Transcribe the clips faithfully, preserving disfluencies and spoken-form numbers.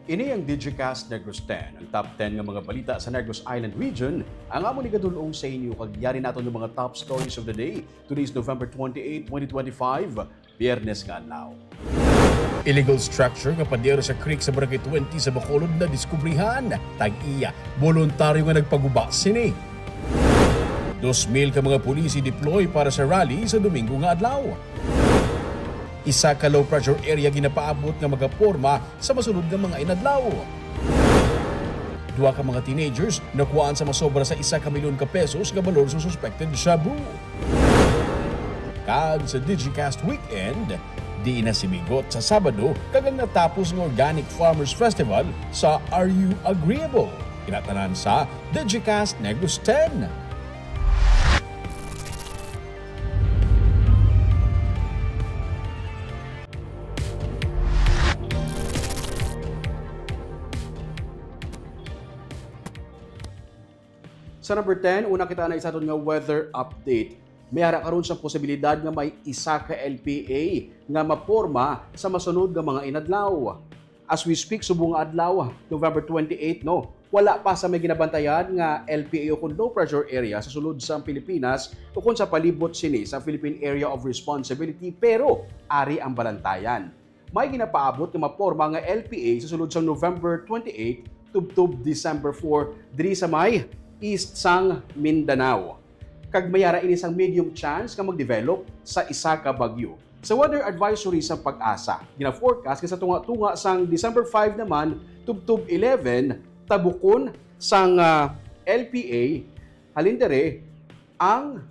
Ini ang Digicast Negros ten, ang top ten nga mga balita sa Negros Island Region, ang amon igadul-ong sa inyo kag yari naton nga mga top stories of the day. Today is November twenty-eight, twenty twenty-five, Biyernes nga adlaw. Illegal structure nga pader sa creek sa Barangay twenty sa Bacolod nadiskubrihan. Tag-iya, boluntaryo nga nagpaguba sini. Dos mil ka mga pulis i-deploy para sa rally sa Domingo nga adlaw. Isa ka low pressure area ginapaabot nga magaporma sa masunod nga mga inadlaw. Duha ka mga teenagers nakuhaan sa masobra sa isa ka milyon ka pesos nga balor sa suspected shabu. Kag sa Digicast Weekend, di na si Bigot sa Sabado kag ang natapos nga Organic Farmers Festival sa Are You Agreeable? Kinatanan sa Digicast Negros ten. Sa number ten, una kita na sa aton nga weather update. May ara karon sa posibilidad nga may isa ka L P A nga maporma sa masunod nga mga inadlaw. As we speak, subong nga adlaw, November twenty-eight, no? Wala pa sa may ginabantayan nga L P A o kon low pressure area sa sulod sang Pilipinas o kon sa palibot sini sa Philippine Area of Responsibility, pero ari ang balantayan. May ginapaabot nga maporma nga L P A sa sulod sang November twenty-eight tubtob December four diri sa may east sang Mindanao. Kag may ara ini sang medium chance nga magdevelop sa isa ka bagyo. Sa weather advisory sang PAGASA, gina-forecast nga sa tunga-tunga sang December five naman tubtob eleven, tabukon sang, ah, L P A, halin diri ang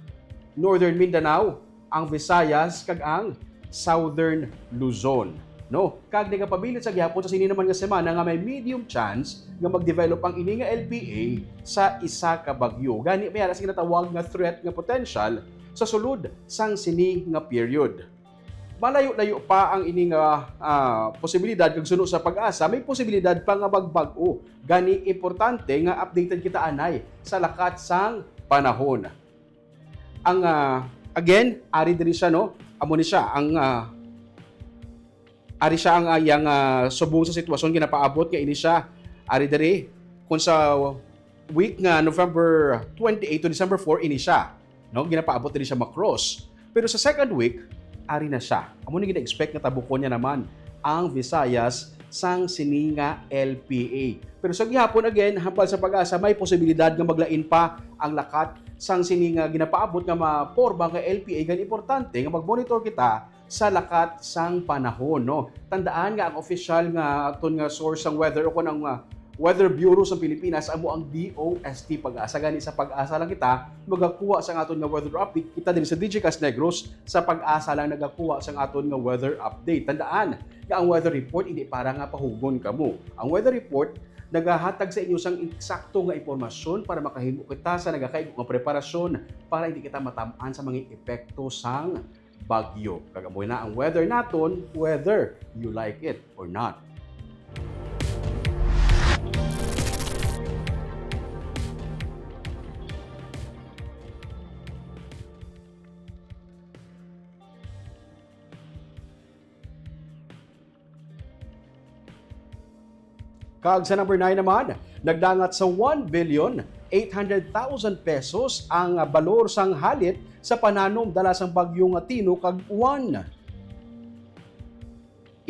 Northern Mindanao, ang Visayas, kag ang Southern Luzon, no? Kag nagapabilin sa gihapon sa sini naman nga semana nga may medium chance nga magdevelop ang ini nga L P A sa isa ka bagyo. Gani, may ara sa ginatawag nga threat nga potential sa sulod sang sini nga period. Malayo-layo pa ang ini nga, ah, posibilidad, kag suno sa PAGASA, may posibilidad pa nga magbag-o. Gani, importante nga updated kita anay sa lakat sang panahon. Ang, ah, again, ari diri siya, no? Amo ni siya ang, ah, ari siya ang, ah, iyang, ah, subong sa sitwasyon ginapaabot nga ini siya. Ari diri, kung sa week nga November twenty-eight to December four, ini siya, no? Ginapaabot diri siya ma-cross. Pero sa second week, ari na siya. Amo ni gina-expect nga tabukon niya naman ang Visayas sang sini nga L P A. Pero sa gihapon, again, hambal sa PAGASA, may posibilidad nga maglain pa ang lakat sang sini nga ginapaabot nga maporma nga L P A. Gani, importante nga mag-monitor kita sa lakat sang panahon, no? Tandaan nga ang opisyal nga aton nga source sang weather o kon ang, ah, Weather Bureau sa Pilipinas amo ang D O S T PAGASA. Gani, sa PAGASA lang kita magakuha sa aton nga weather update. Kita diri sa Digicast Negros, sa PAGASA lang nagakuha sa aton nga weather update. Tandaan nga ang weather report hindi para nga pahugon kamo. Ang weather report nagahatag sa inyo sang eksakto nga impormasyon para makahimo kita sa nagakaigo nga preparasyon para hindi kita matam-an sa mga epekto sang bagyo. Kag amo na ang weather naton, whether you like it or not. Kag sa number nine naman, nagdangat sa one billion eight hundred thousand pesos ang balor sang halit sa pananom dala sang bagyo nga Tino kag Juan.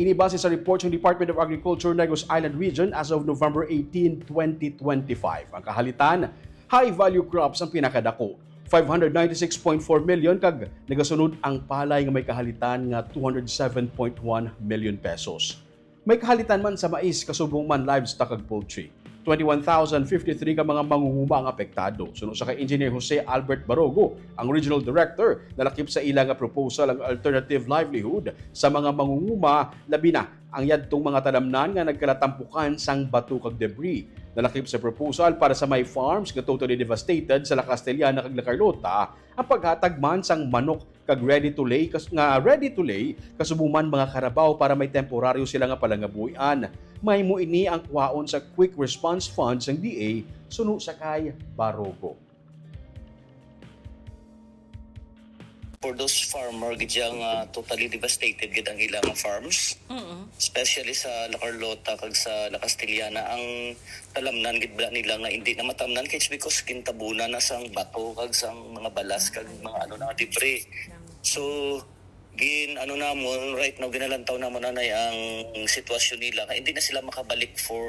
Ini base sa report sang Department of Agriculture, Negros Island Region, as of November eighteen, twenty twenty-five. Ang kahalitan, high value crops ang pinakadako, five hundred ninety-six point four million, kag nagasunod ang palay nga may kahalitan nga two hundred seven point one million pesos. May kahalitan man sa mais, kasubong man livestock kag poultry. Twenty-one thousand fifty-three ka mga mangunguma ang apektado. Suno sa kay Engineer Jose Albert Barogo, ang Regional Director, nalakip sa ila nga proposal ang alternative livelihood sa mga mangunguma, labi na ang yadtong mga talamnan nga nagkalatampukan sang bato kag debris. Nalakip sa proposal para sa may farms nga totally devastated sa La Castellana kag La Carlota ang paghatag man sang manok kag ready to lay kas-, nga ready to lay, kasubong man mga karabaw para may temporaryo sila nga palangabuhian. Mahimo ini ang kuhaon sa Quick Response Fund sang D A, suno sa kay Barogo. For those farmer gid siya nga totally devastated gid ang ilang farms, Mm-mm. especially sa La Carlota kag sa La Castellana, ang talamnan gid bala nila nga hindi na matamnan kay it's because gintabunan na sang bato kag sang mga balas kag mga ano na debris. So gin ano namon right now, ginalantaw namon anay ang sitwasyon nila kay hindi na sila makabalik for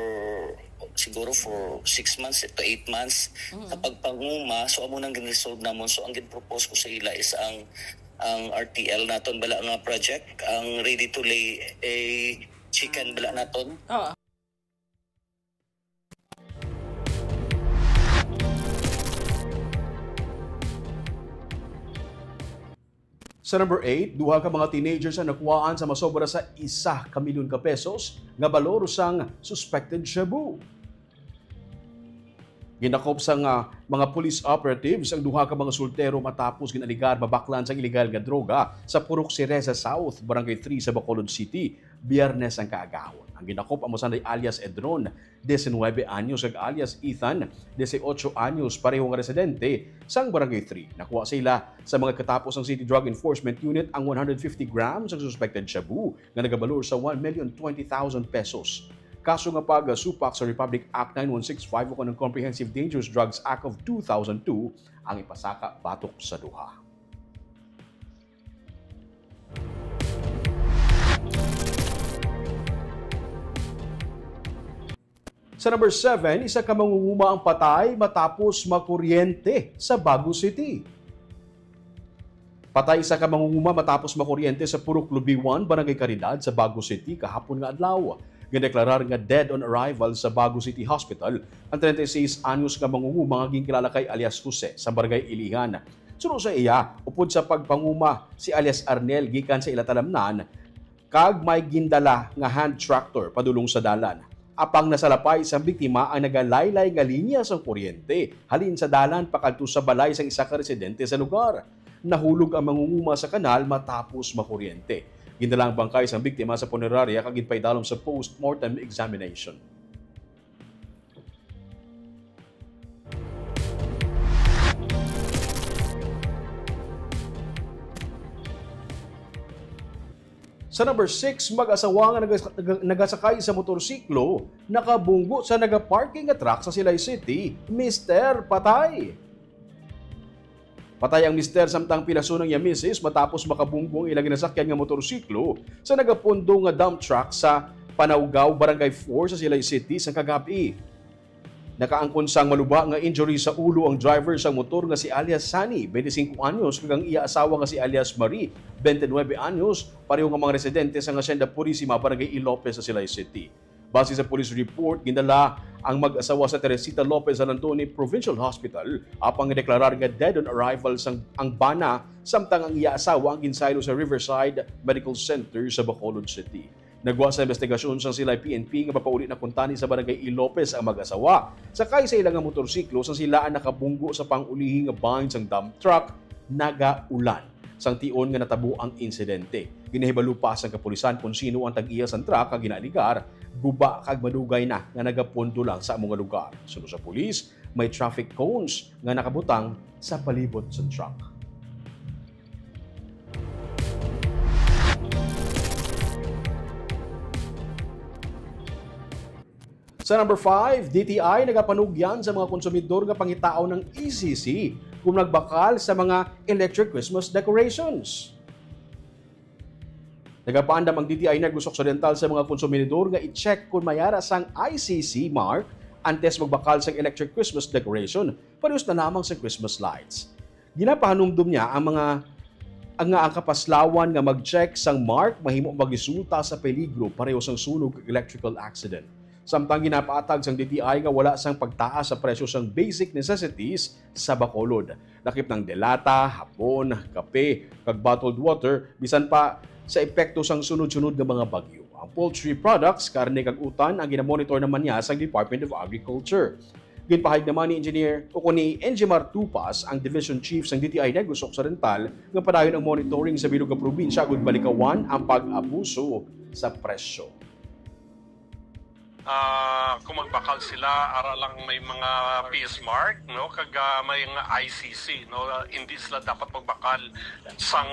siguro for six months to eight months sa Mm. pagpanguma. So amo nang gin-resolve namon. So ang gin-propose ko sa ila is ang ang R T L naton bala nga project, ang ready to lay a chicken bala naton. Oo. Sa number eight, duha ka mga teenagers ang nakuhaan sa masobra sa isa ka milyon ka pesos nga balor sang suspected shabu. Ginakop sang, ah, mga police operatives ang duha ka mga sultero matapos ginaligar mabaklan sang iligal nga droga sa Purok Cereza South, Barangay three sa Bacolod City, Biyernes ang kaagahon. Ang ginakop amo sanday alias Edron, diecinuebe anyos, kag alias Ethan, dieciocho anyos, pareho nga residente sang Barangay three. Nakuha sa ila sa mga katapos sang City Drug Enforcement Unit ang one hundred fifty grams sang suspected shabu nga nagabalor sa one million twenty thousand pesos. Kaso nga pagsupak sa Republic Act nine one six five o kon ang Comprehensive Dangerous Drugs Act of two thousand two ang ipasaka batok sa duha. Sa number seven, isa ka mangunguma ang patay matapos makuryente sa Bago City. Patay isa ka mangunguma matapos makuryente sa Purok Lubiwan, Barangay Caridad sa Bago City kahapon nga adlaw. Gindeklarar nga dead on arrival sa Bago City Hospital ang treinta y seis anyos nga mangunguma nga ginkilala kay alias Jose sa Barangay Ilihan. Suno sa iya, upod sa pagpanguma si alias Arnel gikan sa ila talamnan, kag may gindala nga hand tractor padulong sa dalan. Apang nasalapay sang biktima ang nagalaylay nga linya sang kuryente halin sa dalan pakadto sa balay sang isa ka residente sa lugar. Nahulog ang mangunguma sa kanal matapos makuryente. Gindala ang bangkay sang biktima sa punerarya kag ginpaidalom sa postmortem examination. Sa number six, mag-asawa nga nagas-, naga-, nagasakay sa motorsiklo nakabunggo sa nagaparking nga truck sa Silay City. Mister, patay! Patay ang mister samtang pilason ang iya misis matapos makabunggo ang ila ginasakyan nga motorsiklo sa nagapundo nga dump truck sa Panawgaw, Barangay four sa Silay City sa kagab-i. Nakaangkon sang maluba nga injury sa ulo ang driver sang motor nga si alias Sunny, twenty-five anyos, kag ang iya asawa nga si alias Marie, twenty-nine anyos, pareho nga mga residente sa Hacienda Purisima, Barangay Ilopez sa Silay City. Base sa police report, gindala ang mag-asawa sa Teresita Lopez San Antonio Provincial Hospital, apang gideklarar nga dead on arrival sang ang bana, samtang ang iya asawa ang ginsaylo sa Riverside Medical Center sa Bacolod City. Nagwa sa investigasyon sang Silay P N P nga mapauli na kuntani sa Barangay Ilopez ang mag-asawa. Sakay sa ila nga motorsiklo sang sila ang nakabunggo sa pang-ulihi nga bahin sang dump truck, nagaulan. Sang tion nga natabo ang insidente, ginahibalo pa sang kapulisan kon sino ang tag-iya sang truck nga ginaaligar, guba kag madugay na nga nagapondo lang sa amo nga lugar. Suno sa pulis, may traffic cones nga nakabutang sa palibot sang truck. Sa number five, D T I nagapanugyan sa mga konsumidor nga pangitaon ang E C C kung nagbakal sa mga electric Christmas decorations. Nagapaandam ang D T I Negros Occidental sa mga konsumidor nga i-check kon may ara sang I C C mark antes magbakal sang electric Christmas decoration, parehas na lamang sa Christmas lights. Ginapahanumdom niya ang mga, ang nga ang kapaslawan nga mag-check sang mark mahimo magresulta sa peligro pareho sang sunog kag electrical accident. Samtang ginapaatag sang D T I nga wala sang pagtaas sa presyo sang basic necessities sa Bacolod, lakip na ang delata, hapon, kape, kag bottled water, bisan pa sa epekto sang sunod-sunod nga mga bagyo. Ang poultry products, karne kag utan, ang ginamonitor naman niya sang Department of Agriculture. Ginpahayag naman ni Engineer o ni Enjimar Tupas, ang Division Chief sang D T I Negros Occidental, nga padayon ang monitoring sa bilog nga probinsya agud malikawan ang pag-abuso sa presyo. Ah, kung magbakal sila, ara lang may mga P S mark, no? Kag, ah, may mga I C C, no? Hindi sila dapat magbakal sang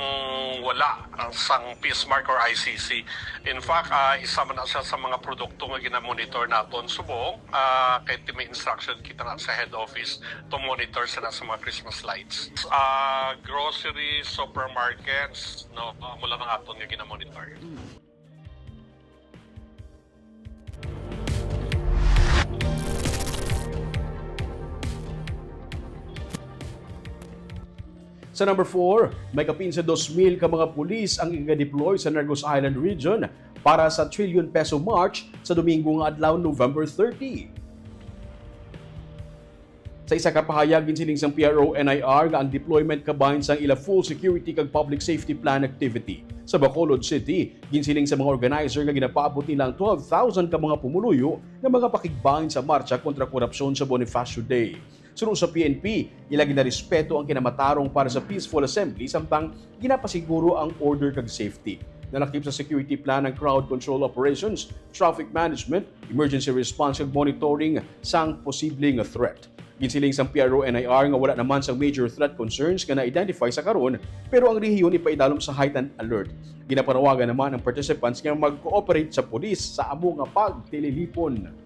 wala, ah, sang P S mark or I C C. In fact, ah, isa man na siya sa mga produkto nga ginamonitor naton subong, ah, kay may instruction kita na sa head office to monitor sila sa mga Christmas lights. Ah, groceries, supermarkets, no? Amo lang ang aton nga ginamonitor. Sa number four, may kapin sa dos mil ka mga pulis ang iga-deploy sa Negros Island Region para sa Trillion Peso March sa Domingo nga adlaw, November thirty. Sa isa ka pahayag, ginsiling sang P R O N I R nga ang deployment kabahin sang ila full security kag public safety plan activity sa Bacolod City. Ginsiling sa mga organizer nga ginapaabot nila ang twelve thousand ka mga pumuluyo nga mga pakigbahin sa marcha kontra korupsyon sa Bonifacio Day. Suno sa P N P, ila ginarespeto ang kinamatarong para sa peaceful assembly samtang ginapasiguro ang order kag safety. Nalakip sa security plan ang crowd control operations, traffic management, emergency response kag monitoring sang posible nga threat. Ginsiling sang P R O N I R nga wala naman sang major threat concerns nga na-identify sa karon, pero ang rehiyon ipaidalom sa heightened alert. Ginapanawagan naman ang participants nga mag-cooperate sa pulis sa amo nga pagtililipon.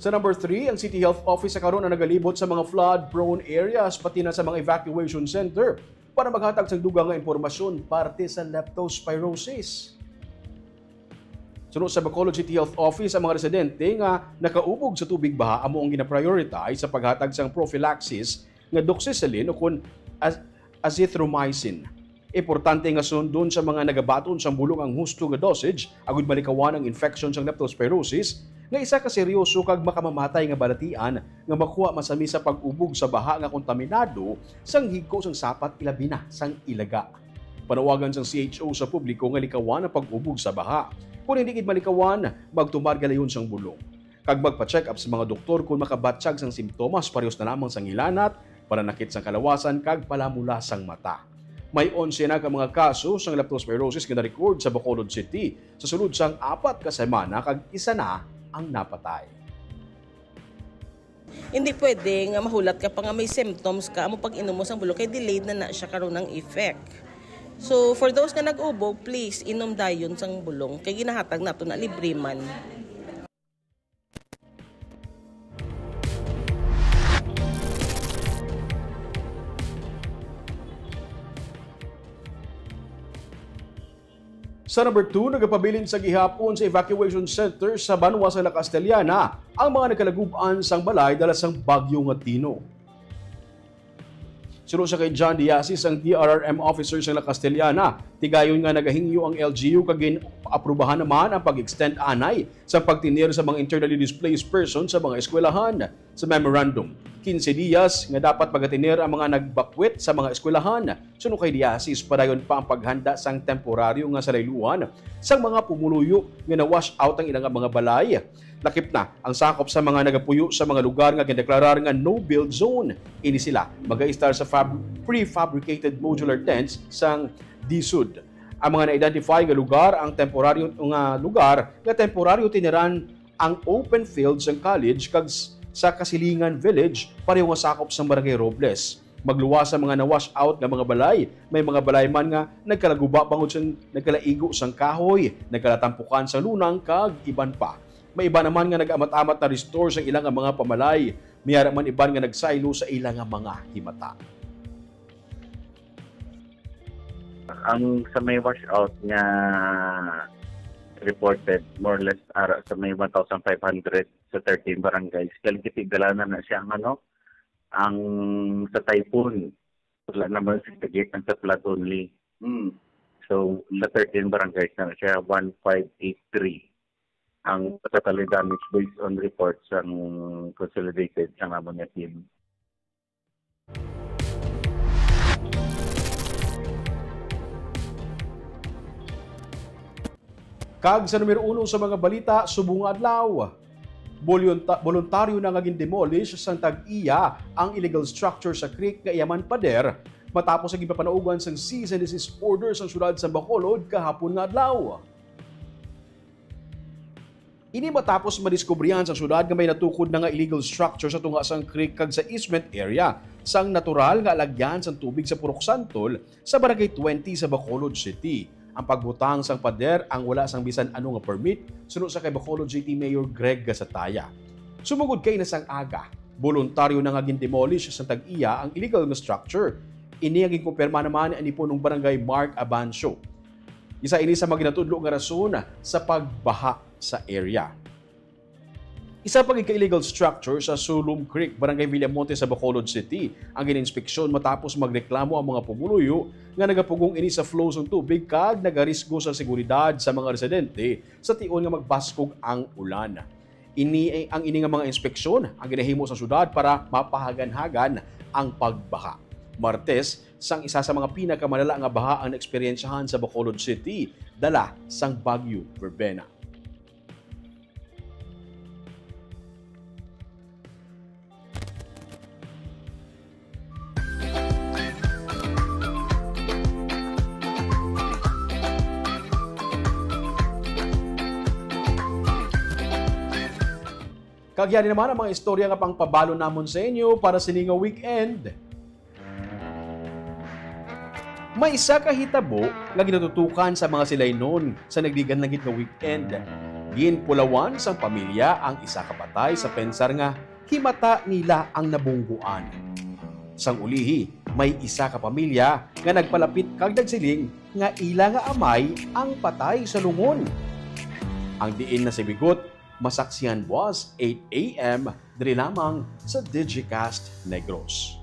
Sa number three, ang City Health Office sa karon ang nagalibot sa mga flood-prone areas, pati na sa mga evacuation center para maghatag sang dugang nga impormasyon parte sa leptospirosis. Suno sa Bacolod City Health Office, ang mga residente nga nakaubog sa tubig baha amo ang ginaprioritize sa paghatag sang prophylaxis nga doxycycline o kon az- azithromycin. Importante nga sundon sa mga nagabaton sang bulong ang husto nga dosage agud malikawan ang infection sang leptospirosis nga isa ka seryoso kag makamamatay nga balatian nga makuha masami sa pag-ubog sa baha nga kontaminado sang higko sang sapat, ilabi na sang ilaga. Panawagan sang C H O sa publiko nga likawan ang pag-ubog sa baha. Kon hindi gid malikawan, magtumar galayon sang bulong kag magpa-check up sa mga doktor kon makabatyag sang simptomas parehos na lamang sang hilanat, pananakit sang kalawasan kag palamula sang mata. May onse na ka mga kaso sang leptospirosis nga na-record sa Bacolod City sa sulod sang apat ka semana kag isa na ang napatay. Hindi pwede nga mahulat ka pa nga may symptoms ka, amo pag-inom mo sang bulong kay delayed na na siya karon ang effect. So for those nga nag-ubog, please inom dayon sang bulong kay ginahatag nato na libre man. Sa number two, nagapabilin sa gihapon sa evacuation center sa banwa sa La Castellana ang mga nagkalagub-an sang balay dala sang bagyo nga Tino. Suno sa kay John Diasis, ang D R R M officer sa La Castellana, tigayon nga nagahingyo ang L G U kag gin-aprubahan naman ang pag-extend anay sa pagtinir sa mga internally displaced person sa mga eskwelahan. Sa memorandum, quince dias nga dapat magatinir ang mga nagbakwit sa mga eskwelahan. Suno kay Diasis, padayon pa ang paghanda sang temporaryo nga salayluhan sang mga pumuluyo nga na-wash out ang ilang mga balay. Lakip na ang sakop sa mga nagapuyo sa mga lugar nga gindeklarar nga no-build zone. Ini sila mag-a-estar sa fab- prefabricated modular tents sang DSUD. Ang mga na-identify nga lugar ang temporaryo nga lugar nga temporaryo tiniran ang open field sang college kag s- sa Kasilingan Village, pareho nga sakop sang Barangay Robles. Magluwas sa mga na-wash out nga mga balay. May mga balay man nga nagkalaguba bangod sa nagkalaigo sang kahoy, nagkalatampukan sang lunang kag iban pa. May iba naman nga nag-amat-amat na restore sa ila nga mga pamalay. May ara man iban nga nagsaylo sa ila nga mga himata. Ang sa may washout nga reported, more or less, ara sa may one thousand five hundred sa thirteen barangays. Kaya gitigdalanan na siya ang, ano, ang sa typhoon. Wala naman sa gate ang sa flood only. Mm. So, sa thirteen barangays na siya, one five eight three ang totally damage based on reports ang consolidated sa amon nga team. Kag sa numero uno sa mga balita subong nga adlaw, Bolunta-, boluntaryo na nga gindemolish sang tag-iya ang illegal structure sa creek nga iya man pader matapos ang ginpapanaugan sang cease and desist order sang siyudad sa Bacolod kahapon nga adlaw. Ini matapos madiskubrihan sa siyudad nga may natukod na nga illegal structure sa tunga sang creek kag sa easement area sang natural nga alagyan sang tubig sa Purok Santol sa Barangay twenty sa Bacolod City. Ang pagbutang sang pader ang wala sang bisan ano nga permit, suno sa kay Bacolod City Mayor Greg Gasataya. Sumugod kay na sang aga, boluntaryo na nga gindemolish sa tag-iya ang illegal nga structure. Ini ang ginkumpirma naman ni Punong Barangay Mark Abancio. Isa ini sa mga ginatudlo nga rason sa pagbaha sa area. Isa pa gid ka illegal structure sa Sulom Creek, Barangay Villamonte sa Bacolod City, ang gininspeksyon matapos magreklamo ang mga pumuluyo nga nagapugong ini sa flow sang tubig kag nagarisgo sa seguridad sa mga residente sa tion nga magbaskog ang ulan. Ini ang ini nga mga inspeksyon ang ginahimo sa syudad para mapahaganhagan ang pagbaha. Martes, sang isa sa mga pinakamalala nga baha ang naeksperyensyahan sa Bacolod City, dala sang Bagyo Verbena. Kag yan naman ang mga istorya nga pangpabalo namon sa inyo para sini nga weekend. May isa ka hitabo nga ginatutukan sa mga silaynon sa nagdigan lang gid nga weekend. Ginpulawan sang pamilya ang isa ka patay sa pensar nga himata nila ang nabungguan. Sang ulihi, may isa ka pamilya nga nagpalapit kag nagsiling nga ila nga amay ang patay sa lungon. Ang diin nasibigot, masaksihan buwas eight a m diri lamang sa Digicast Negros.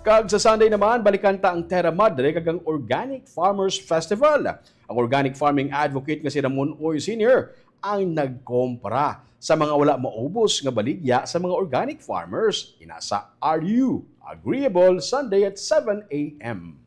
Kag sa Sunday naman, balikan ta ang Terra Madre kag ang Organic Farmers Festival. Ang organic farming advocate nga si Ramon Uy Senior ang nagkompra sa mga wala maubos nga baligya sa mga organic farmers. Ina sa R U Agreeable, Sunday at seven a m.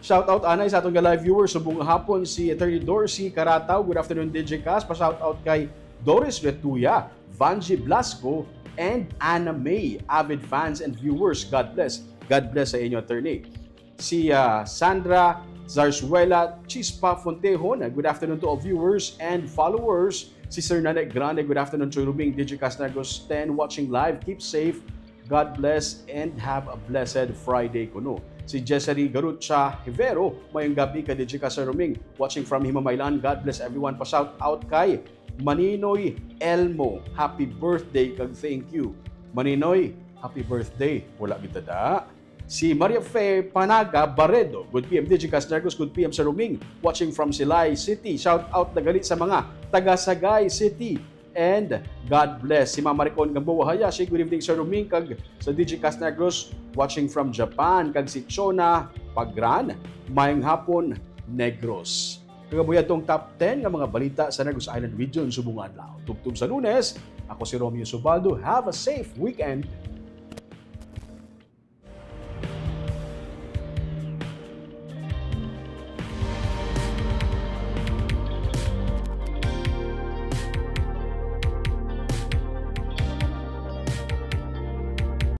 Shout out anay sa aton nga live viewers subong nga hapon, si Attorney Dorsey Carataw. Good afternoon, Digicast. Pa shout out kay Doris Retuya, Vangie Blasco, and Anna May, avid fans and viewers. God bless. God bless sa inyo, Attorney. Si, ah, Sandra Zarzuela Chispa Fontejon, good afternoon to all viewers and followers. Si Sir Nene Grande, good afternoon, Choy Rubing, Digicast Negros ten, watching live. Keep safe. God bless and have a blessed Friday kuno. Si Jessary Garucha Hivero, mayong gabi ka Digicast Sir Ruming, watching from Himamaylan. God bless everyone. Pa shout out kay Maninoy Elmo, happy birthday kag thank you. Maninoy, happy birthday. Wala kita da. Si Maria Fe Panaga Barredo, good P M Digicast Negros, good P M Sir Ruming, watching from Silay City. Shout out na gali sa mga taga Sagay City. And God bless. Si Mama Ricon Gamboa Hayashi, good evening, Sir Ruming, kag sa Digicast Negros, watching from Japan, kag si Chona Pagran, mayong hapon, Negros. Kagabuhi atong top ten nga mga balita sa Negros Island Region subong nga adlaw. Tubtob sa Lunes, ako si Romeo Subaldo. Have a safe weekend.